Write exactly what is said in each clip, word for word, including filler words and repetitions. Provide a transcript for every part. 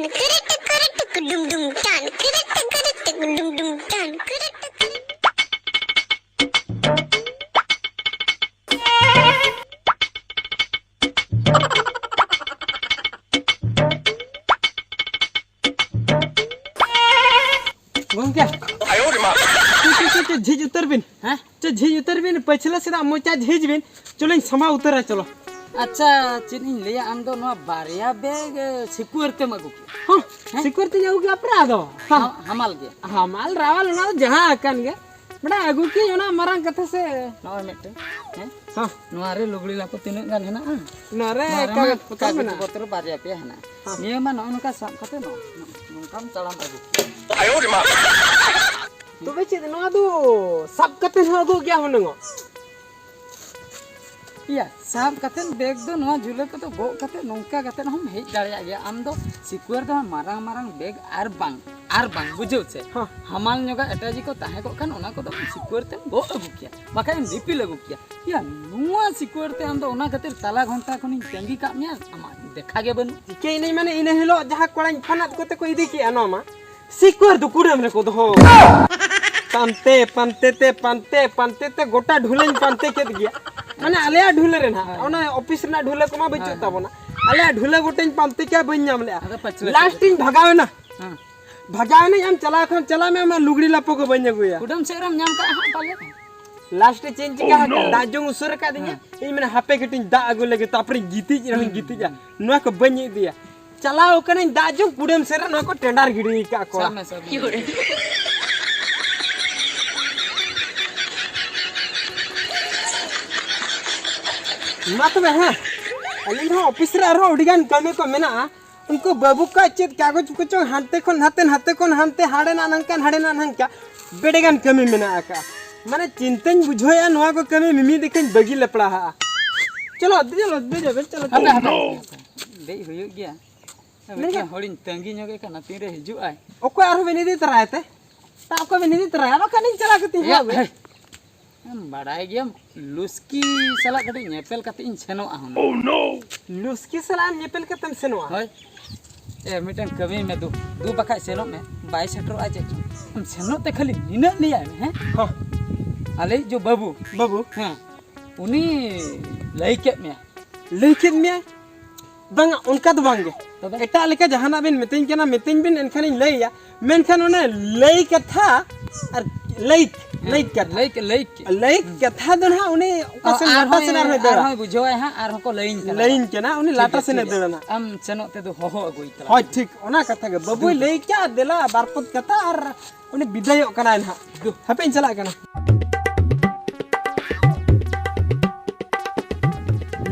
Kırık kırık dum dum tan. Kırık kırık dum dum tan. Kırık kırık. ᱜᱚᱝᱠᱮ, ᱪᱮᱫ, ᱪᱮᱫ, ᱪᱮᱫ, ᱪᱮᱫ ᱡᱷᱤᱡ ᱩᱛᱟᱹᱨ ᱵᱤᱱ᱾ ᱦᱮᱸ? ᱪᱮᱫ ᱡᱷᱤᱡ ᱩᱛᱟᱹᱨ ᱵᱤᱱ, ᱯᱟᱹᱪᱷᱞᱟᱹ ᱥᱮᱫᱟᱜ ᱢᱚᱪᱟ ᱡᱷᱤᱡ ᱵᱤᱱ᱾ ᱪᱚᱞᱚᱧ ᱥᱟᱢᱟ ᱩᱛᱟᱹᱨᱟ, ᱪᱚᱞᱚ᱾ ᱟᱪᱪᱷᱟ, ᱪᱮᱫ ᱤᱧ ᱞᱟᱹᱭᱟ, ᱟᱢ ᱫᱚ ᱱᱚᱣᱟ ᱵᱟᱨᱭᱟ ᱵᱮᱜᱽ, ᱮ, ᱥᱤᱠᱩᱣᱟᱹᱨ ᱛᱮᱢ ᱟᱹᱜᱩ ᱠᱮᱫᱟ? ᱦᱚᱸ, ᱦᱮᱸ? ᱥᱤᱠᱩᱣᱟᱹᱨ ᱛᱤᱧ ᱟᱹᱜᱩ ᱠᱮᱫᱟ, ᱯᱮᱨᱟ ᱫᱚ᱾ ᱦᱟᱢ-, ᱦᱟᱢᱟᱞ ᱜᱮ᱾ ᱦᱟᱢᱟᱞ ᱨᱟᱣᱟᱞ, ᱚᱱᱟ ᱫᱚ ᱡᱟᱦᱟᱸ ᱟᱠᱟᱱ ᱜᱮ᱾ ᱢᱟᱱᱮ, ᱟᱹᱜᱩ ᱠᱤᱧ ᱚᱱᱟ ᱢᱟᱨᱟᱝ ᱠᱟᱛᱷᱟ ᱥᱮ᱾ ᱱᱚᱜᱼᱚᱭ ᱢᱤᱫᱴᱮᱱ, ᱦᱮᱸ? ᱦᱚᱸ᱾ ᱱᱚᱣᱟ ᱨᱮ ᱞᱩᱜᱽᱲᱤ ᱞᱟᱯᱚ ᱛᱤᱱᱟᱹᱜ ᱜᱟᱱ ᱦᱮᱱᱟᱜᱼᱟ? ᱱᱚᱣᱟ ᱨᱮ ᱱᱚᱣᱟ ᱨᱮᱢᱟ ᱠᱟᱜᱚᱡᱽ ᱯᱚᱛᱨᱚ ᱠᱟᱜᱚᱡᱽ ᱢᱮᱱᱟᱜᱼᱟ᱾ ᱯᱚᱛᱨᱚ ᱵᱟᱨᱭᱟ ᱯᱮᱭᱟ ᱦᱮᱱᱟᱜᱼᱟ᱾ ᱦᱚᱸ᱾ ᱱᱤᱭᱟᱹ ᱢᱟ ᱱᱚᱜᱼᱚ ᱱᱚᱝᱠᱟ ᱥᱟᱵ ᱠᱟᱛᱮ ᱱᱚᱜᱼᱚ ᱱᱚᱝᱠᱟᱢ ᱛᱟᱲᱟᱢ ᱟᱹᱜᱩ ᱠᱮᱫᱟ᱾ ᱛᱚᱵᱮ ᱪᱮᱫ ᱱᱚᱣᱟ ᱫᱚ ᱥᱟᱵ ᱠᱟᱛᱮ ᱦᱚᱸ ᱟᱹᱜᱩ ᱜᱮᱭᱟ ᱦᱩᱱᱟᱹᱝᱚᱜ? ᱤᱭᱟ, ᱥᱟᱵ ᱠᱟᱛᱮ ᱵᱮᱜᱽ ᱫᱚ ᱱᱚᱣᱟ ᱡᱷᱩᱞᱟᱹ ᱠᱚᱫᱚ ᱜᱚᱜ ᱠᱟᱛᱮ ᱱᱚᱝᱠᱟ ᱠᱟᱛᱮ ᱦᱚᱸᱢ ᱦᱮᱡ ᱫᱟᱲᱮᱭᱟᱜ ᱜᱮᱭᱟ᱾ ᱟᱢ ᱫᱚ ᱥᱤᱠᱩᱣᱟᱹᱨ ᱫᱚ ᱢᱟᱨᱟᱝ ᱢᱟᱨᱟᱝ ᱵᱮᱜᱽ ᱟᱨ ᱵᱟᱝ, ᱟᱨ ᱵᱟᱝ, ᱵᱩᱡᱷᱟᱹᱣ ᱥᱮ? ᱦᱚᱸ᱾ ᱦᱟᱢᱟᱞ ᱧᱚᱜᱟᱜ ᱮᱴᱟᱜᱤ ᱠᱚ ᱛᱟᱦᱮᱸ ᱠᱚᱜ ᱠᱷᱟᱱ ᱚᱱᱟ ᱠᱚᱫᱚ ᱥᱤᱠᱩᱣᱟᱹᱨ ᱛᱮᱢ ᱜᱚᱜ ᱟᱹᱜᱩ ᱠᱮᱭᱟ, ᱵᱟᱠᱷᱟᱡ ᱮᱢ ᱫᱤᱯᱤᱞ ᱟᱹᱜᱩ ᱠᱮᱭᱟ᱾ ᱤᱭᱟ, ᱱᱚᱣᱟ ᱥᱤᱠᱩᱣᱟᱹᱨ ᱛᱮ ᱟᱢ ᱫᱚ ᱚᱱᱟ ᱠᱷᱟᱹᱛᱤᱨ ᱛᱟᱞᱟ ᱜᱷᱚᱱᱴᱟ ᱠᱷᱚᱱᱤᱧ ᱛᱟᱺᱜᱤ ᱠᱟᱜ ᱢᱮᱭᱟ, ᱟᱢᱟᱜ ᱫᱮᱠᱷᱟ ᱜᱮ ᱵᱟᱹᱱᱩᱜ᱾ ᱪᱤᱠᱟᱹᱭᱮᱱᱟᱹᱧ ᱢᱟᱱᱮ, ᱤᱱᱟᱹ ᱦᱤᱞᱳᱜ ᱡᱟᱦᱟᱸ ᱠᱚᱲᱟᱧ ᱯᱷᱳᱱᱟᱫ ᱠᱚᱛᱮ ᱠᱚ ᱤᱫᱤ ᱠᱮᱜᱼᱟ ᱱᱚᱣᱟ ᱢᱟ, ᱥᱤᱠᱩᱣᱟᱹᱨ ᱫᱚ ᱠᱩᱰᱟᱹᱢ ᱨᱮᱠᱚ ᱫᱚᱦᱚ ᱠᱟᱜᱼᱟ᱾ ᱯᱟᱱᱛᱮ, ᱯᱟᱱᱛᱮ ᱛᱮ, ᱯᱟᱱᱛᱮ, ᱯᱟᱱᱛᱮ ᱛᱮ ᱜᱚᱴᱟ ᱰᱷᱩᱞᱟᱹᱧ ᱯᱟᱱᱛᱮ ᱠᱮᱫ ᱜᱮᱭᱟ᱾ ᱢᱟᱱᱮ ᱟᱞᱮᱭᱟᱜ ᱰᱷᱩᱞᱟᱹ ᱨᱮ ᱱᱟᱦᱟᱜ, ᱦᱳᱭ᱾ ᱚᱱᱟ ᱚᱯᱷᱤᱥ ᱨᱮᱱᱟᱜ ᱰᱷᱩᱞᱟᱹ ᱠᱚᱢᱟ ᱵᱟᱹᱪᱩᱜ ᱦᱳᱭ, ᱦᱳᱭ᱾ ᱛᱟᱵᱚᱱᱟ᱾ ᱟᱞᱮᱭᱟᱜ ᱰᱷᱩᱞᱟᱹ ᱜᱚᱴᱟᱧ ᱯᱟᱱᱛᱮ ᱠᱮᱜᱼᱟ, ᱵᱟᱹᱧ ᱧᱟᱢ ᱞᱮᱜᱼᱟ᱾ ᱟᱫᱚ ᱯᱟᱹᱪᱷᱞᱟᱹ ᱞᱟᱥᱴ ᱥᱮᱫ᱾ ᱤᱧ ᱵᱷᱟᱜᱟᱣ ᱮᱱᱟ᱾ ᱦᱮᱸ᱾ ᱵᱷᱟᱜᱟᱣ ᱮᱱᱟᱹᱧ, ᱟᱢ ᱪᱟᱞᱟᱣ ᱠᱷᱟᱱ ᱪᱟᱞᱟᱜ ᱢᱮ, ᱟᱢᱟᱜ ᱞᱩᱜᱽᱲᱤ ᱞᱟᱯᱚ ᱠᱚ ᱵᱟᱹᱧ ᱟᱹᱜᱩᱭᱟ᱾ ᱠᱩᱰᱟᱹᱢ ᱥᱮᱫ ᱨᱮᱢ ᱧᱟᱢ ᱠᱟᱜᱼᱟ ᱦᱟᱸᱜ ᱯᱟᱞᱮ᱾ ᱞᱟᱥᱴ ᱨᱮ ᱪᱮᱫ ᱤᱧ ᱪᱤᱠᱟ ᱦᱟᱠᱟᱫᱟ? ᱫᱟᱜ ᱡᱚᱝ ᱩᱥᱟᱹᱨ ᱟᱠᱟᱫᱤᱧᱟ᱾ ᱦᱮᱸ᱾ ᱤᱧ ᱢᱮᱱᱟ, "ᱦᱟᱯᱮ ᱠᱟᱹᱴᱤᱡ ᱤᱧ ᱫᱟᱜ ᱟᱹᱜᱩ ᱞᱮᱜᱮ, ᱛᱟᱨᱯᱚᱨᱮᱧ ᱜᱤᱛᱤᱡ ᱨᱮᱦᱚᱸᱧ ᱦᱩᱸ᱾ ᱜᱤᱛᱤᱡᱼᱟ, ᱱᱚᱣᱟ ᱠᱚ ᱵᱟᱹᱧ ᱤᱫᱤᱭᱟ᱾" ᱪᱟᱞᱟᱣ ᱠᱟᱹᱱᱟᱹᱧ ᱫᱟᱜ ᱡᱚᱝ, ᱠᱩᱰᱟᱹᱢ ᱥᱮᱫ ᱨᱮ ᱱᱚᱣᱟ ᱠᱚ ᱴᱮᱸᱰᱟᱨ ᱜᱤᱰᱤ ᱟᱠᱟᱫ ᱠᱚ᱾ ᱥᱟᱵ ᱢᱮ, ᱥᱟᱵ ᱢᱮ᱾ ᱢᱟ ᱛᱚᱵᱮ, ᱦᱮᱸ, ᱟᱹᱞᱤᱧ ᱦᱚᱸ ᱚᱯᱷᱤᱥ ᱨᱮ ᱟᱨᱦᱚᱸ ᱟᱹᱰᱤᱜᱟᱱ ᱠᱟᱹᱢᱤ ᱠᱚ ᱢᱮᱱᱟᱜᱼᱟ᱾ ᱩᱱᱠᱩ ᱵᱟᱹᱵᱩ ᱠᱚᱣᱟᱜ ᱪᱮᱫ ᱠᱟᱜᱚᱡᱽ ᱠᱚᱪᱚᱝ ᱦᱟᱱᱛᱮ ᱠᱷᱚᱱ ᱱᱟᱛᱮ, ᱱᱟᱛᱮ ᱠᱷᱚᱱ ᱦᱟᱱᱛᱮ, ᱦᱟᱸᱰᱮᱱᱟᱜ ᱱᱟᱝᱠᱟᱱ, ᱦᱟᱸᱰᱮᱱᱟᱜ ᱱᱟᱝᱠᱟ, ᱵᱮᱰᱮᱜᱟᱱ ᱠᱟᱹᱢᱤ ᱢᱮᱱᱟᱜ ᱟᱠᱟᱫᱼᱟ᱾ ᱢᱟᱱᱮ ᱪᱤᱱᱛᱟᱹᱧ ᱵᱩᱡᱷᱟᱹᱣᱮᱫᱼᱟ, ᱱᱚᱣᱟ ᱠᱚ ᱠᱟᱹᱢᱤ ᱢᱤᱢᱤᱫ ᱫᱤᱠᱷᱟᱹᱧ ᱵᱟᱹᱜᱤ ᱞᱮᱯᱲᱟᱦᱟᱜᱼᱟ᱾ ᱪᱚᱞᱚ, ᱫᱮᱡᱚᱜ, ᱫᱮᱡᱚᱜ ᱵᱮᱱ, ᱪᱚᱞᱚ, ᱦᱟᱯᱮ, ᱪᱚᱞᱚ᱾ ᱦᱟᱯᱮ᱾ ᱫᱮᱡ ᱦᱩᱭᱩᱜ ᱜᱮᱭᱟ᱾ ᱢᱮᱱᱠᱷᱟᱱ ᱢᱤᱫᱴᱮᱱ ᱦᱚᱲᱤᱧ ᱛᱟᱺᱜᱤ ᱧᱚᱜᱮ ᱠᱟᱱᱟ, ᱛᱤᱱᱨᱮ ᱦᱤᱡᱩᱜ ᱟᱭ? ᱚᱠᱚᱭ ᱟᱨᱦᱚᱸ ᱵᱮᱱ ᱤᱫᱤ ᱛᱚᱨᱟᱭᱟ ᱛᱮ? ᱛᱟ ᱚᱠᱚᱭ ᱵᱮᱱ ᱤᱫᱤ ᱛᱚᱨᱟᱭᱟ? ᱵᱟᱠᱷᱟᱱ ᱤᱧ ᱪᱟᱞᱟᱣ ᱠᱟᱛᱮ ᱤᱧ ᱮᱭᱟ, ᱦᱚᱦᱚ ᱟᱹᱜᱩᱭᱟ᱾ ᱦᱮᱸ᱾ ᱮᱢ ᱵᱟᱲᱟᱭ ᱜᱮᱭᱟᱢ, ᱞᱩᱥᱠᱤ ᱥᱟᱞᱟᱜ ᱠᱟᱹᱴᱤᱡ ᱧᱮᱯᱮᱞ ᱠᱟᱛᱮ ᱤᱧ ᱥᱮᱱᱚᱜᱼᱟ ᱦᱩᱱᱟᱹᱝ᱾ ᱞᱩᱥᱠᱤ ᱥᱟᱞᱟᱜ ᱮᱢ ᱧᱮᱯᱮᱞ ᱠᱟᱛᱮᱢ ᱥᱮᱱᱚᱜᱼᱟ? ᱦᱳᱭ᱾ ᱮ, ᱢᱤᱫᱴᱟᱝ ᱠᱟᱹᱢᱤ ᱢᱮ ᱫᱩ᱾ ᱫᱩ ᱵᱟᱠᱷᱟᱡ ᱥᱮᱱᱚᱜ ᱢᱮ᱾ ᱵᱟᱭ ᱥᱮᱴᱮᱨᱚᱜᱼᱟ ᱪᱮᱫ? ᱟᱢ ᱥᱮᱱᱚᱜ ᱛᱮ ᱠᱷᱟᱹᱞᱤ ᱱᱤᱱᱟᱹᱜ ᱞᱟᱹᱭᱟᱭ ᱢᱮ, ᱦᱮᱸ? ᱦᱚᱸ᱾ ᱟᱞᱮᱭᱤᱡ ᱡᱚ ᱵᱟᱹᱵᱩ᱾ ᱵᱟᱹᱵᱩ᱾ ᱦᱮᱸ᱾ ᱩᱱᱤ ᱞᱟᱹᱭ ᱠᱮᱫ ᱢᱮᱭᱟ᱾ ᱞᱟᱹᱭ ᱠᱮᱫ ᱢᱮᱭᱟᱭ? ᱵᱟᱝᱟ, ᱚᱱᱠᱟ ᱫᱚ ᱵᱟᱝ ᱜᱮ᱾ ᱛᱚᱵᱮ? ᱮᱴᱟᱜ ᱞᱮᱠᱟ ᱡᱟᱦᱟᱱᱟᱜ ᱵᱮᱱ ᱢᱤᱛᱟᱹᱧ ᱠᱟᱱᱟ, ᱢᱤᱛᱟᱹᱧ ᱵᱤᱱ, ᱮᱱᱠᱷᱟᱱᱤᱧ ᱞᱟᱹᱭᱟ᱾ ᱢᱮᱱᱠᱷᱟᱱ ᱚᱱᱮ ᱞᱟᱹᱭ ᱠᱟᱛᱷᱟ ᱟᱨ ᱞᱟᱹᱭ, ᱞᱟᱹᱭ ᱠᱟᱛᱷᱟ᱾ ᱞᱟᱹᱭ, ᱞᱟᱹᱭ᱾ ᱞᱟᱹᱭ ᱠᱟᱛᱷᱟ ᱫᱚ ᱱᱟᱦᱟᱜ ᱩᱱᱤ ᱚᱠᱟ ᱥᱮᱱ ᱞᱟᱴᱟ ᱥᱮᱱ ᱟᱨᱦᱚᱸᱭ ᱫᱟᱹᱲᱟ᱾ ᱟᱨᱦᱚᱸᱭ ᱵᱩᱡᱷᱟᱹᱣᱟᱭ ᱦᱟᱸᱜ, ᱟᱨᱦᱚᱸ ᱠᱚ ᱞᱟᱹᱭᱤᱧ ᱠᱟᱱᱟ᱾ ᱞᱟᱹᱭᱤᱧ ᱠᱟᱱᱟ, ᱩᱱᱤ ᱴᱷᱤᱠ ᱞᱟᱴᱟ ᱜᱮᱭᱟ, ᱥᱮᱱᱮ ᱴᱷᱤᱠ ᱜᱮᱭᱟ᱾ ᱫᱟᱹᱲᱟ ᱱᱟᱦᱟᱜ᱾ ᱟᱢ ᱥᱮᱱᱚᱜ ᱛᱮᱫᱚ ᱦᱚᱦᱚ ᱟᱹᱜᱩᱭ ᱛᱟᱞᱟᱝ ᱦᱳᱭ, ᱢᱮ᱾ ᱴᱷᱤᱠ, ᱚᱱᱟ ᱠᱟᱛᱷᱟ ᱜᱮ᱾ ᱵᱟᱹᱵᱩᱭ ᱫᱩ᱾ ᱞᱟᱹᱭ ᱠᱮᱜᱼᱟ, ᱫᱮᱞᱟ ᱵᱟᱨ ᱯᱚᱫ ᱠᱟᱛᱷᱟ, ᱟᱨ ᱩᱱᱤ ᱵᱤᱫᱟᱹᱭᱚᱜ ᱠᱟᱱᱟᱭ ᱱᱟᱦᱟᱜ᱾ ᱫᱩ᱾ ᱦᱟᱯᱮᱧ ᱪᱟᱞᱟᱜ ᱠᱟᱱᱟ᱾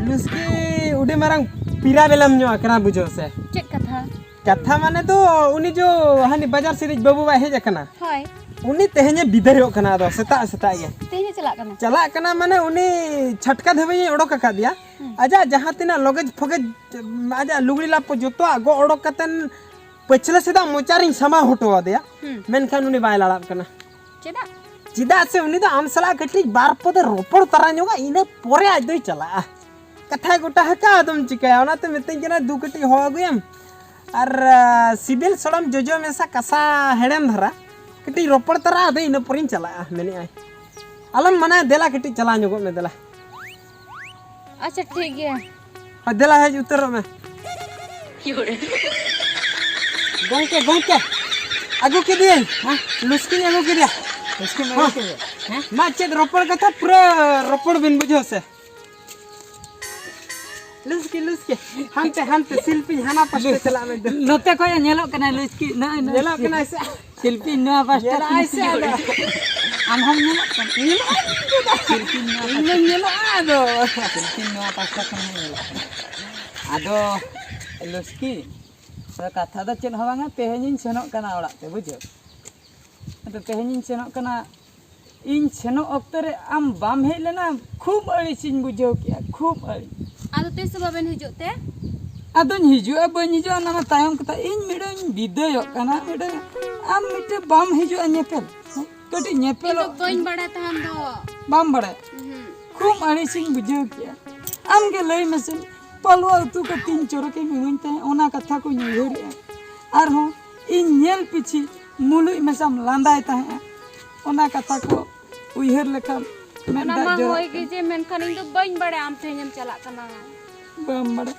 ᱞᱩᱥᱠᱤ ᱩᱰᱤ ᱢᱟᱨᱟᱝ ᱯᱤᱨᱟ ᱵᱮᱞᱟᱢ ᱧᱚᱜ ᱟᱠᱟᱱᱟ, ᱵᱩᱡᱷᱟᱹᱣ ᱥᱮ? ᱪᱮᱫ ᱠᱟᱛᱷᱟ? ᱠᱟᱛᱷᱟ ᱢᱟᱱᱮ ᱫᱚ ᱩᱱᱤ ᱡᱚ ᱦᱟᱹᱱᱤ ᱵᱟᱡᱟᱨ ᱥᱮᱫ ᱨᱤᱡ ᱵᱟᱹᱵᱩ ᱵᱟᱭ ᱦᱮᱡ ᱟᱠᱟᱱᱟ᱾ ᱦᱳᱭ᱾ ᱩᱱᱤ ᱛᱮᱦᱮᱧᱮ ᱵᱤᱫᱟᱹᱭᱚᱜ ᱠᱟᱱᱟ, ᱟᱫᱚ ᱥᱮᱛᱟᱜ ᱥᱮᱛᱟᱜ ᱜᱮ᱾ ᱛᱮᱦᱮᱧ ᱮ ᱪᱟᱞᱟᱜ ᱠᱟᱱᱟ? ᱪᱟᱞᱟᱜ ᱠᱟᱱᱟ ᱢᱟᱱᱮ ᱩᱱᱤ ᱪᱷᱟᱴᱠᱟ ᱫᱷᱟᱹᱵᱤᱡ ᱮ ᱚᱰᱚᱠ ᱟᱠᱟᱫᱮᱭᱟ᱾ ᱦᱩᱸ᱾ ᱟᱡᱟᱜ ᱡᱟᱦᱟᱸ ᱛᱤᱱᱟᱹᱜ ᱞᱚᱜᱮᱡᱽ ᱯᱷᱚᱜᱮᱡᱽ, ᱟᱡᱟᱜ ᱞᱩᱜᱽᱲᱤ ᱞᱟᱯᱚ ᱡᱚᱛᱚᱣᱟᱜ ᱜᱚᱜ ᱚᱰᱚᱠ ᱠᱟᱛᱮᱱ ᱯᱟᱹᱪᱷᱞᱟᱹ ᱥᱮᱫᱟᱜ ᱢᱚᱪᱟᱨᱤᱧ ᱥᱟᱢᱟᱣ ᱦᱚᱴᱚ ᱟᱫᱮᱭᱟ᱾ ᱦᱩᱸ᱾ ᱢᱮᱱᱠᱷᱟᱱ ᱩᱱᱤ ᱵᱟᱭ ᱞᱟᱲᱟᱜ ᱠᱟᱱᱟ᱾ ᱪᱮᱫᱟᱜ? ᱪᱮᱫᱟᱜ ᱥᱮ ᱩᱱᱤ ᱫᱚ ᱟᱢ ᱥᱟᱞᱟᱜ ᱠᱟᱹᱴᱤᱡ ᱵᱟᱨ ᱯᱚᱫᱮ ᱨᱚᱯᱚᱲ ᱛᱟᱨᱟ ᱧᱚᱜᱟ, ᱤᱱᱟᱹ ᱯᱚᱨᱮ ᱟᱡ ᱫᱚᱭ ᱪᱟᱞᱟᱜᱼᱟ᱾ ᱠᱟᱛᱷᱟᱭ ᱜᱚᱴᱟ ᱟᱠᱟᱫ, ᱟᱫᱚᱢ ᱪᱤᱠᱟᱹᱭᱟ? ᱚᱱᱟᱛᱮ ᱢᱤᱛᱟᱹᱧ ᱠᱟᱱᱟ, "ᱫᱩ ᱠᱟᱹᱴᱤᱡ ᱦᱚᱦᱚ ᱟᱹᱜᱩᱭᱮᱢ ᱟᱨ, ᱟ, ᱥᱤᱵᱤᱞ ᱥᱚᱲᱚᱢ ᱡᱚᱡᱚ ᱢᱮᱥᱟ ᱠᱟᱥᱟ ᱦᱮᱲᱮᱢ ᱫᱷᱟᱨᱟ ᱠᱟᱹᱴᱤᱡ ᱨᱚᱯᱚᱲ ᱛᱟᱨᱟ, ᱟᱫᱚ ᱤᱱᱟᱹ ᱯᱚᱨᱮᱧ ᱪᱟᱞᱟᱜᱼᱟ", ᱢᱮᱱᱮᱫᱼᱟᱭ᱾ ᱟᱞᱚᱢ ᱢᱟᱱᱟᱭᱟ, ᱫᱮᱞᱟ ᱠᱟᱹᱴᱤᱡ ᱪᱟᱞᱟᱣ ᱧᱚᱜᱚᱜ ᱢᱮ, ᱫᱮᱞᱟ᱾ ᱟᱪᱪᱷᱟ, ᱴᱷᱤᱠ ᱜᱮᱭᱟ᱾ ᱦᱳᱭ, ᱫᱮᱞᱟ ᱦᱮᱡ ᱩᱛᱟᱹᱨᱚᱜ ᱢᱮ᱾ ᱜᱚᱝᱠᱮ, ᱜᱚᱝᱠᱮ, ᱟᱹᱜᱩ ᱠᱮᱫᱮᱭᱟᱹᱧ᱾ ᱦᱮᱸ? ᱞᱩᱥᱠᱤᱧ ᱟᱹᱜᱩ ᱠᱮᱫᱮᱭᱟ᱾ ᱞᱩᱥᱠᱤᱢ ᱟᱹᱜᱩ ᱦᱮᱸ᱾ ᱠᱮᱫᱮᱭᱟ? ᱦᱮᱸ? ᱢᱟ, ᱪᱮᱫ ᱨᱚᱯᱚᱲ ᱠᱟᱛᱷᱟ, ᱯᱩᱨᱟᱹ ᱨᱚᱯᱚᱲ ᱵᱤᱱ, ᱵᱩᱡᱷᱟᱹᱣ ᱥᱮ᱾ ᱞᱩᱥᱠᱤ, ᱞᱩᱥᱠᱤ, ᱦᱟᱱᱛᱮ, ᱦᱟᱱᱛᱮ, ᱥᱤᱞᱯᱤᱧ ᱦᱟᱱᱟ ᱯᱟᱥᱴᱟ ᱪᱟᱞᱟᱜ ᱢᱮ ᱫᱩ᱾ ᱱᱚᱛᱮ ᱠᱷᱚᱡ ᱮ ᱧᱮᱞᱚᱜ ᱠᱟᱱᱟᱭ ᱞᱩᱥᱠᱤ, ᱱᱚᱜᱼᱚᱭ, ᱱᱚᱜᱼᱚᱭ᱾ ᱧᱮᱞᱚᱜ ᱠᱟᱱᱟᱭ ᱥᱮ? ᱥᱤᱞᱯᱤᱧ ᱱᱚᱣᱟ ᱯᱟᱥᱴᱟ ᱧᱮᱞᱚᱜ ᱟᱭ ᱠᱷᱚᱱ᱾ ᱥᱮ ᱟᱫᱚ? ᱟᱢ ᱦᱚᱸᱢ ᱧᱮᱞᱚᱜ ᱠᱟᱱᱟ? ᱧᱮᱞᱚᱜ ᱟᱭ ᱤᱧ ᱫᱚ᱾ ᱥᱤᱞᱯᱤᱧ ᱱᱚᱣᱟ ᱤᱧ ᱯᱟᱥᱴᱟ ᱢᱟᱧ ᱧᱮᱞᱚᱜᱼᱟ ᱟᱫᱚ᱾ ᱥᱤᱞᱯᱤᱧ ᱱᱚᱣᱟ ᱯᱟᱥᱴᱟ ᱠᱷᱚᱱ ᱦᱚᱸ ᱧᱮᱞᱚᱜ ᱠᱟᱱᱟ᱾ ᱟᱫᱚ, ᱞᱩᱥᱠᱤ, ᱟᱫᱚ ᱠᱟᱛᱷᱟ ᱫᱚ ᱪᱮᱫ ᱦᱚᱸ ᱵᱟᱝᱟ, ᱛᱮᱦᱮᱧᱤᱧ ᱥᱮᱱᱚᱜ ᱠᱟᱱᱟ ᱚᱲᱟᱜ ᱛᱮ, ᱵᱩᱡᱷᱟᱹᱣ? ᱟᱫᱚ ᱛᱮᱦᱮᱧᱤᱧ ᱥᱮᱱᱚᱜ ᱠᱟᱱᱟ, ᱤᱧ ᱥᱮᱱᱚᱜ ᱚᱠᱛᱚ ᱨᱮ ᱟᱢ ᱵᱟᱢ ᱦᱮᱡ ᱞᱮᱱᱟ, ᱠᱷᱩᱵ ᱟᱹᱲᱤᱥᱤᱧ ᱵᱩᱡᱷᱟᱹᱣ ᱠᱮᱜᱼᱟ, ᱠᱷᱩᱵ ᱟᱹᱲᱤᱥ᱾ ᱟᱫᱚ ᱛᱤᱥ ᱦᱚᱸ ᱵᱟᱵᱮᱱ ᱦᱤᱡᱩᱜ ᱛᱮ? ᱟᱫᱚᱧ ᱦᱤᱡᱩᱜᱼᱟ, ᱵᱟᱹᱧ ᱦᱤᱡᱩᱜᱼᱟ, ᱚᱱᱟ ᱢᱟ ᱛᱟᱭᱚᱢ ᱠᱟᱛᱷᱟ᱾ ᱤᱧ ᱢᱤᱫᱴᱟᱝ ᱵᱤᱫᱟᱹᱭᱚᱜ ᱠᱟᱱᱟ, ᱢᱤᱫᱴᱟᱝ ᱟᱢ ᱢᱤᱫᱴᱟᱝ ᱵᱟᱢ ᱦᱤᱡᱩᱜᱼᱟ ᱧᱮᱯᱮᱞ, ᱠᱟᱹᱴᱤᱡ ᱤᱧ ᱫᱚ ᱧᱮᱯᱮᱞᱚᱜ᱾ ᱵᱟᱹᱧ ᱵᱟᱲᱟᱭ ᱛᱟᱦᱮᱱ ᱫᱚ᱾ ᱵᱟᱢ ᱵᱟᱲᱟᱭᱟ? ᱩᱦᱩᱸ᱾ ᱠᱷᱩᱵ ᱟᱹᱲᱤᱥᱤᱧ ᱵᱩᱡᱷᱟᱹᱣ ᱠᱮᱜᱼᱟ᱾ ᱟᱢ ᱜᱮ ᱞᱟᱹᱭ ᱢᱮᱥᱮ, ᱯᱟᱞᱣᱟ ᱩᱛᱩ ᱠᱚ ᱛᱤᱱ ᱪᱚᱨᱚᱠᱮᱢ ᱤᱢᱟᱹᱧ ᱛᱟᱦᱮᱸᱫ, ᱚᱱᱟ ᱠᱟᱛᱷᱟ ᱠᱚᱧ ᱩᱭᱦᱟᱹᱨᱮᱜᱼᱟ᱾ ᱟᱨᱦᱚᱸ ᱤᱧ ᱧᱮᱞ ᱯᱤᱪᱷᱤ ᱢᱩᱞᱩᱡ ᱢᱮᱥᱟᱢ ᱞᱟᱸᱫᱟᱭ ᱛᱟᱦᱮᱸᱫᱼᱟ, ᱚᱱᱟ ᱠᱟᱛᱷᱟ ᱠᱚ ᱩᱭᱦᱟᱹᱨ ᱞᱮᱠᱷᱟᱱ ᱢᱮᱫ ᱚᱱᱟ ᱫᱟᱜ ᱢᱟ ᱡᱚᱨᱚᱜ ᱦᱳᱭ ᱜᱮ ᱠᱟᱱᱟ᱾ ᱡᱮ, ᱢᱮᱱᱠᱷᱟᱱ ᱤᱧ ᱫᱚ ᱵᱟᱹᱧ ᱵᱟᱲᱟᱭᱟ ᱟᱢ ᱛᱮᱦᱮᱧᱮᱢ ᱪᱟᱞᱟᱜ ᱠᱟᱱᱟ᱾ ᱵᱟᱢ ᱵᱟᱲᱟᱭᱟ?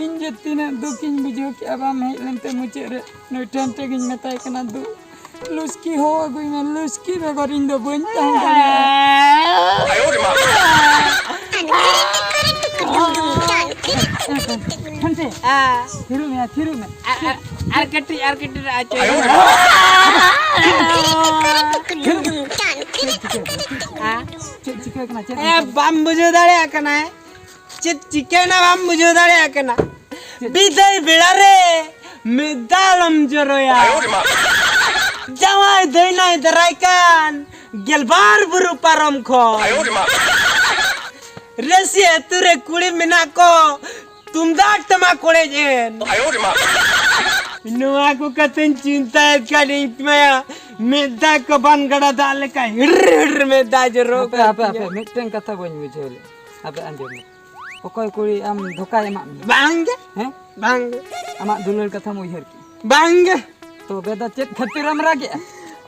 ᱤᱧ ᱡᱮ ᱛᱤᱱᱟᱹᱜ ᱫᱩᱠᱤᱧ ᱵᱩᱡᱷᱟᱹᱣ ᱠᱮᱜᱼᱟ ᱵᱟᱢ ᱦᱮᱡ ᱞᱮᱱᱛᱮ ᱢᱩᱪᱟᱹᱫ ᱨᱮ ᱱᱩᱭ ᱴᱷᱮᱱ ᱴᱷᱮᱱ ᱤᱧ ᱢᱮᱛᱟᱭ ᱠᱟᱱᱟ, "ᱫᱩ, ᱞᱩᱥᱠᱤ ᱦᱚᱦᱚ ᱟᱹᱜᱩᱭ ᱢᱮ, ᱞᱩᱥᱠᱤ ᱵᱮᱜᱚᱨ ᱤᱧ ᱫᱚ ᱵᱟᱹᱧ ᱛᱟᱦᱮᱸ ᱫᱟᱲᱮᱭᱟᱜᱼᱟ᱾" ᱴᱷᱮᱱ ᱴᱷᱮᱱ, ᱦᱮᱸ᱾ ᱛᱷᱤᱨᱚᱜ ᱢᱮ, ᱛᱷᱤᱨᱚᱜ ᱢᱮ᱾ ᱟᱨ, ᱟᱨ, ᱟᱨ ᱠᱟᱹᱴᱤᱡ, ᱟᱨ ᱠᱟᱹᱴᱤᱡ ᱨᱮ ᱟᱪᱚ᱾ ᱛᱷᱤᱨᱚᱜ ᱢᱮ᱾ ᱪᱮᱫ ᱪᱤᱠᱟᱹ ᱠᱟᱱᱟ? ᱦᱮᱸ? ᱪᱮᱫ ᱪᱤᱠᱟᱹ ᱠᱟᱱᱟ? ᱪᱮᱫ ᱮ, ᱪᱤᱠᱟᱹ ᱠᱟᱱᱟ? ᱵᱟᱢ ᱵᱩᱡᱷᱟᱹᱣ ᱫᱟᱲᱮᱭᱟᱜ ᱠᱟᱱᱟ? ᱪᱮᱫ ᱪᱤᱠᱟᱹᱭᱮᱱᱟ ᱵᱟᱢ ᱵᱩᱡᱷᱟᱹᱣ ᱫᱟᱲᱮᱭᱟᱜ ᱠᱟᱱᱟ? ᱪᱮᱫ? ᱵᱤᱫᱟᱹᱭ ᱵᱮᱲᱟ ᱨᱮ ᱢᱤᱫ ᱫᱟᱜ ᱟᱞᱚᱢ ᱡᱚᱨᱚᱭᱟ᱾ ᱡᱟᱶᱟᱭ ᱫᱟᱹᱭᱱᱟᱭ ᱫᱟᱨᱟᱭ ᱠᱟᱱ ᱜᱮᱞᱵᱟᱨ ᱵᱩᱨᱩ ᱯᱟᱨᱚᱢ ᱠᱷᱚᱱ᱾ ᱨᱟᱹᱥᱤ ᱟᱹᱛᱩ ᱨᱮ ᱠᱩᱲᱤ ᱢᱮᱱᱟᱜ ᱠᱚ, ᱛᱩᱢᱫᱟᱜ ᱴᱟᱢᱟᱠ ᱚᱲᱮᱡ ᱮᱱ᱾ ᱱᱚᱣᱟ ᱠᱚ ᱠᱟᱛᱷᱟᱧ ᱪᱤᱱᱛᱟᱹᱭᱮᱫ ᱠᱷᱟᱱ ᱤᱧ ᱢᱟᱭᱟ ᱢᱮᱫ ᱫᱟᱜ ᱠᱚ ᱵᱟᱱ ᱜᱟᱰᱟ ᱫᱟᱜ ᱞᱮᱠᱟ ᱦᱤᱲ ᱦᱤᱲ ᱢᱮᱫ ᱫᱟᱜ ᱡᱚᱨᱚᱜ ᱦᱟᱯᱮ, ᱠᱟᱱ ᱦᱟᱯᱮ, ᱛᱤᱧᱟᱹ᱾ ᱦᱟᱯᱮ, ᱢᱤᱫᱴᱮᱱ ᱠᱟᱛᱷᱟ ᱵᱟᱹᱧ ᱵᱩᱡᱷᱟᱹᱣ ᱞᱮᱫ᱾ ᱦᱟᱯᱮ, ᱟᱸᱡᱚᱢ ᱢᱮ᱾ ᱚᱠᱚᱭ ᱠᱩᱲᱤ ᱟᱢ ᱫᱷᱳᱠᱟᱭ ᱮᱢᱟᱜ ᱢᱮᱭᱟ? ᱵᱟᱝᱜᱮ᱾ ᱦᱮᱸ? ᱵᱟᱝᱜᱮ᱾ ᱟᱢᱟᱜ ᱫᱩᱞᱟᱹᱲ ᱠᱟᱛᱷᱟᱢ ᱩᱭᱦᱟᱹᱨ ᱠᱮᱫᱟ? ᱵᱟᱝᱜᱮ᱾ ᱛᱚᱵᱮ ᱫᱚ ᱪᱮᱫ ᱠᱷᱟᱹᱛᱤᱨᱮᱢ ᱨᱟᱜᱮᱜᱼᱟ?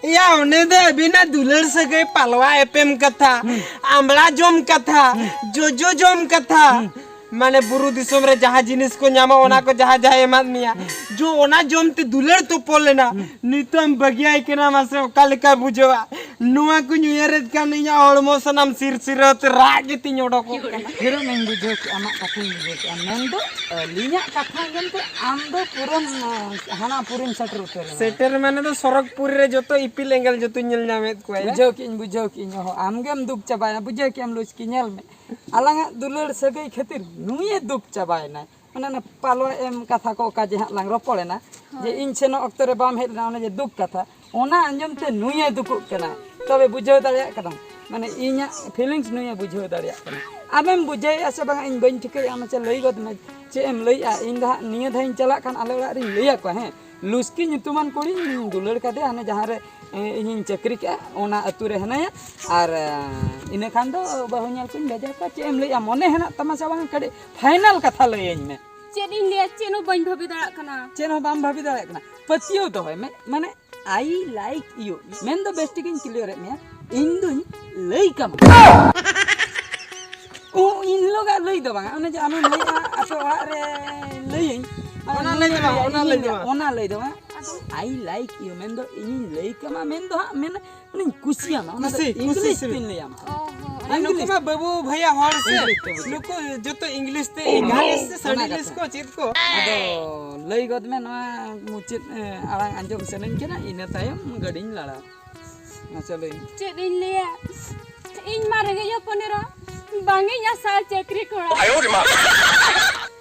ᱭᱟ, ᱩᱱᱤ ᱫᱚ ᱟᱹᱵᱤᱱᱟᱜ ᱫᱩᱞᱟᱹᱲ ᱥᱟᱹᱜᱟᱹᱭ, ᱯᱟᱞᱣᱟ ᱮᱯᱮᱢ ᱠᱟᱛᱷᱟ, ᱦᱩᱸ᱾ ᱟᱢᱲᱟ ᱡᱚᱢ ᱠᱟᱛᱷᱟ, ᱦᱩᱸ᱾ ᱡᱚᱡᱚ ᱡᱚᱢ ᱠᱟᱛᱷᱟ, ᱦᱩᱸ᱾ ᱢᱟᱱᱮ ᱵᱩᱨᱩ ᱫᱤᱥᱚᱢ ᱨᱮ ᱡᱟᱦᱟᱸ ᱡᱤᱱᱤᱥ ᱠᱚ ᱧᱟᱢᱚᱜ, ᱚᱱᱟ ᱦᱩᱸ᱾ ᱠᱚ ᱡᱟᱦᱟᱸ ᱡᱟᱦᱟᱸᱭ ᱮᱢᱟᱫ ᱢᱮᱭᱟ, ᱦᱩᱸ᱾ ᱡᱚ ᱚᱱᱟ ᱡᱚᱢ ᱛᱮ ᱫᱩᱞᱟᱹᱲ ᱛᱚᱯᱚᱞ ᱞᱮᱱᱟ, ᱦᱩᱸ᱾ ᱱᱤᱛᱚᱜ ᱮᱢ ᱵᱟᱹᱜᱤᱭᱟᱭ ᱠᱟᱱᱟ, ᱢᱟᱥᱮ ᱚᱠᱟ ᱞᱮᱠᱟ ᱵᱩᱡᱷᱟᱹᱣᱟ? ᱱᱚᱣᱟ ᱠᱚᱧ ᱩᱭᱦᱟᱹᱨᱮᱫ ᱠᱷᱟᱱ ᱤᱧᱟᱹᱜ ᱦᱚᱲᱢᱚ ᱥᱟᱱᱟᱢ ᱥᱤᱨᱥᱤᱨᱟᱹᱣ ᱛᱮ ᱨᱟᱜ ᱜᱮᱛᱤᱧ ᱚᱰᱚᱠᱚᱜ ᱠᱟᱱᱟ᱾ ᱯᱷᱤᱨ ᱚᱱᱟᱧ ᱵᱩᱡᱷᱟᱹᱣ ᱠᱮᱜᱼᱟ, ᱟᱢᱟᱜ ᱠᱟᱛᱷᱟᱧ ᱵᱩᱡᱷᱟᱹᱣ ᱠᱮᱜᱼᱟ, ᱢᱮᱱᱫᱚ ᱟᱹᱞᱤᱧᱟᱜ ᱠᱟᱛᱷᱟ ᱟᱸᱡᱚᱢ ᱛᱮ ᱟᱢ ᱫᱚ ᱯᱩᱨᱟᱹᱢ, ᱦᱟᱱᱟ ᱯᱩᱨᱤᱢ ᱥᱮᱴᱮᱨ ᱩᱛᱟᱹᱨ ᱮᱱᱟ᱾ ᱥᱮᱴᱮᱨ ᱢᱟᱱᱮ ᱫᱚ ᱥᱚᱨᱚᱜᱽᱯᱩᱨᱤ ᱨᱮ ᱡᱚᱛᱚ ᱤᱯᱤᱞ ᱮᱸᱜᱮᱞ ᱡᱚᱛᱚᱧ ᱧᱮᱞ ᱧᱟᱢᱮᱫ ᱠᱚᱣᱟ, ᱭᱟ? ᱵᱩᱡᱷᱟᱹᱣ ᱠᱮᱜᱼᱟᱹᱧ, ᱵᱩᱡᱷᱟᱹᱣ ᱠᱮᱜᱼᱟᱹᱧ, ᱚᱦᱚ, ᱟᱢ ᱜᱮᱢ ᱫᱩᱠ ᱪᱟᱵᱟᱭᱮᱱᱟ, ᱵᱩᱡᱷᱟᱹᱣ ᱠᱮᱜᱼᱟᱢ ᱞᱩᱪᱠᱤ, ᱧᱮᱞ ᱢᱮ, ᱟᱞᱟᱝᱟᱜ ᱫᱩᱞᱟᱹᱲ ᱥᱟᱹᱜᱟᱹᱭ ᱠᱷᱟᱹᱛᱤᱨ ᱱᱩᱭᱮ ᱫᱩᱠ ᱪᱟᱵᱟᱭᱮᱱᱟᱭ᱾ ᱚᱱᱮ ᱚᱱᱟ ᱯᱟᱞᱣᱟ ᱮᱢ ᱠᱟᱛᱷᱟ ᱠᱚ ᱚᱠᱟ ᱡᱮ ᱦᱟᱸᱜ ᱞᱟᱝ ᱨᱚᱯᱚᱲᱮᱱᱟ, ᱡᱮ ᱦᱳᱭ᱾ ᱤᱧ ᱥᱮᱱᱚᱜ ᱚᱠᱛᱚ ᱨᱮ ᱵᱟᱢ ᱦᱮᱡ ᱞᱮᱱᱟ, ᱚᱱᱮ ᱡᱮ ᱫᱩᱠ ᱠᱟᱛᱷᱟ, ᱚᱱᱟ ᱟᱸᱡᱚᱢ ᱛᱮ ᱱᱩᱭᱮ ᱫᱩᱠᱩᱜ ᱠᱟᱱᱟ᱾ ᱛᱚᱵᱮ ᱵᱩᱡᱷᱟᱹᱣ ᱫᱟᱲᱮᱭᱟᱜ ᱠᱟᱱᱟᱢ, ᱢᱟᱱᱮ ᱤᱧᱟᱹᱜ feelings ᱱᱩᱭᱮ ᱵᱩᱡᱷᱟᱹᱣ ᱫᱟᱲᱮᱭᱟᱜ ᱠᱟᱱᱟ᱾ ᱟᱢᱮᱢ ᱵᱩᱡᱷᱟᱹᱣᱮᱫᱼᱟ ᱥᱮ ᱵᱟᱝᱟ ᱤᱧ ᱵᱟᱹᱧ ᱴᱷᱤᱠᱟᱹᱭᱮᱫᱼᱟ, ᱢᱟᱥᱮ ᱞᱟᱹᱭ ᱜᱚᱫ ᱢᱮ, ᱪᱮᱫ ᱮᱢ ᱞᱟᱹᱭᱮᱫᱼᱟ? ᱤᱧ ᱫᱚ ᱦᱟᱸᱜ ᱱᱤᱭᱟᱹ ᱫᱷᱟᱣ ᱤᱧ ᱪᱟᱞᱟᱜ ᱠᱷᱟᱱ ᱟᱞᱮ ᱚᱲᱟᱜ ᱨᱤᱧ ᱞᱟᱹᱭ ᱟᱠᱚᱣᱟ, ᱦᱮᱸ, ᱞᱩᱥᱠᱤ ᱧᱩᱛᱩᱢᱟᱱ ᱠᱩᱲᱤᱧ ᱫᱩᱞᱟᱹᱲ ᱠᱟᱫᱮᱭᱟ, ᱦᱟᱱᱮ ᱡᱟᱦᱟᱸ ᱨᱮ ᱮ, ᱤᱧᱤᱧ ᱪᱟᱹᱠᱨᱤ ᱠᱮᱜᱼᱟ, ᱚᱱᱟ ᱟᱹᱛᱩ ᱨᱮ ᱦᱮᱱᱟᱭᱟ᱾ ᱟᱨ ᱮ, ᱤᱱᱟᱹ ᱠᱷᱟᱱ ᱫᱚ ᱵᱟᱹᱦᱩ ᱧᱮᱞ ᱠᱚᱧ ᱵᱷᱮᱡᱟ ᱠᱚᱣᱟ᱾ ᱪᱮᱫ ᱮᱢ ᱞᱟᱹᱭᱮᱜᱼᱟ, ᱢᱚᱱᱮ ᱦᱮᱱᱟᱜ ᱛᱟᱢᱟ ᱥᱮ ᱵᱟᱝ? ᱠᱟᱹᱴᱤᱡ ᱯᱷᱟᱭᱱᱟᱞ ᱠᱟᱛᱷᱟ ᱞᱟᱹᱭᱟᱹᱧ ᱢᱮ᱾ ᱪᱮᱫ ᱤᱧ ᱞᱟᱹᱭᱟ, ᱪᱮᱫ ᱦᱚᱸ ᱵᱟᱹᱧ ᱵᱷᱟᱹᱵᱤ ᱫᱟᱲᱮᱭᱟᱜ ᱠᱟᱱᱟ᱾ ᱪᱮᱫ ᱦᱚᱸ ᱵᱟᱢ ᱵᱷᱟᱹᱵᱤ ᱫᱟᱲᱮᱭᱟᱜ ᱠᱟᱱᱟ? ᱯᱟᱹᱛᱭᱟᱹᱣ ᱫᱚᱦᱚᱭ ᱢᱮ, ᱢᱟᱱᱮ, "I like you" ᱢᱮᱱ ᱫᱚ ᱵᱮᱥ ᱴᱷᱤᱠᱤᱧ ᱠᱞᱤᱭᱟᱨᱮᱫ ᱢᱮᱭᱟ, ᱤᱧ ᱫᱩᱧ ᱞᱟᱹᱭ ᱠᱟᱢᱟ᱾ ᱚ, ᱤᱱ ᱦᱤᱞᱳᱜᱟᱜ ᱞᱟᱹᱭ ᱫᱚ ᱵᱟᱝ, ᱚᱱᱮ ᱡᱮ ᱟᱢᱮᱢ ᱞᱟᱹᱭᱮᱜᱼᱟ, ᱟᱯᱮ ᱚᱲᱟᱜ ᱨᱮ ᱞᱟᱹᱭᱟᱹᱧ, ᱚᱱᱟ ᱤᱧ ᱞᱟᱹᱭ ᱫᱚ ᱵᱟᱝ, ᱞᱟᱹᱭᱟ, ᱚᱱᱟ ᱤᱧ ᱞᱟᱹᱭ ᱫᱚ ᱞᱟᱹᱭᱟ, ᱵᱟᱝ᱾ ᱚᱱᱟ ᱞᱟᱹᱭ ᱫᱚ ᱵᱟᱝ᱾ ᱟᱫᱚ? "I like you" ᱢᱮᱱ ᱫᱚ ᱤᱧᱤᱧ ᱞᱟᱹᱭ ᱠᱟᱢᱟ, ᱢᱮᱱ ᱫᱚ ᱦᱟᱸᱜ, ᱢᱮᱱ ᱩᱱᱤᱧ ᱠᱩᱥᱤᱭᱟᱢᱟ, ᱚᱱᱟ ᱫᱚ ᱠᱩᱥᱤ, ᱠᱩᱥᱤ English ᱥᱤᱵᱤᱞ᱾ ᱛᱤᱧ ᱞᱟᱹᱭᱟᱢᱟ᱾ ᱚ ᱦᱚᱸ, ᱟᱨ ᱱᱩᱠᱩ English ᱢᱟ ᱛᱮ᱾ ᱵᱟᱹᱵᱩ ᱵᱷᱟᱭᱟ ᱦᱚᱲ ᱥᱮ, English ᱛᱮ ᱵᱩᱡᱷᱟᱹᱣ᱾ ᱱᱩᱠᱩ ᱡᱚᱛᱚ English ᱛᱮ, ᱮᱱᱜᱟᱞᱤᱥ ᱥᱮ ᱚᱱᱟ ᱥᱟᱰᱤᱞᱤᱥ ᱠᱟᱛᱷᱟ᱾ ᱠᱚ ᱪᱮᱫ ᱠᱚ? ᱟᱫᱚ ᱞᱟᱹᱭ ᱜᱚᱫ ᱢᱮ, ᱱᱚᱣᱟ ᱢᱩᱪᱟᱹᱫ, ᱮ, ᱟᱲᱟᱝ ᱟᱸᱡᱚᱢ ᱥᱟᱱᱟᱧ ᱠᱟᱱᱟ, ᱤᱱᱟᱹ ᱛᱟᱭᱚᱢ ᱜᱟᱹᱰᱤᱧ ᱞᱟᱲᱟᱣᱟ᱾ ᱢᱟᱥᱮ ᱞᱟᱹᱭ ᱢᱮ᱾ ᱪᱮᱫ ᱤᱧ ᱞᱟᱹᱭᱟ? ᱤᱧ ᱢᱟ ᱨᱮᱸᱜᱮᱡ ᱦᱚᱯᱚᱱ ᱮᱨᱟ, ᱵᱟᱝ ᱤᱧ ᱟᱥᱟᱜᱼᱟ ᱪᱟᱹᱠᱨᱤ ᱠᱚᱲᱟ᱾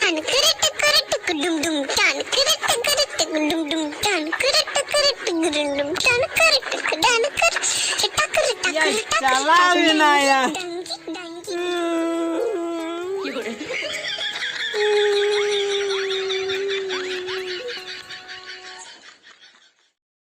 ᱴᱟᱱ ᱠᱤᱨᱤ ᱴᱤᱠᱤᱨᱤ ᱴᱤᱠᱤ ᱰᱩᱢ ᱰᱩᱢ, ᱴᱟᱱ ᱠᱤᱨᱤ ᱴᱤᱠᱤᱨᱤ ᱴᱤᱠᱤ ᱰᱩᱢ ᱰᱩᱢ, ᱴᱟᱱ ᱠᱤᱨᱤ ᱴᱤᱠᱤᱨᱤ ᱴᱤᱠᱤ ᱰᱩᱢ ᱰᱩᱢ, ᱴᱟᱱ ᱠᱤᱨᱤ ᱴᱤᱠᱤ ᱰᱟᱱ ᱠᱤᱨᱤ ᱴᱤᱠᱤ ᱴᱟᱠ ᱨᱤ ᱴᱟᱠ ᱭᱟᱭ, ᱨᱤ ᱴᱟᱠ ᱨᱤ ᱪᱟᱞᱟᱣ ᱴᱟᱠ ᱨᱤ ᱮᱱᱟᱭᱟ᱾ ᱴᱟᱠ᱾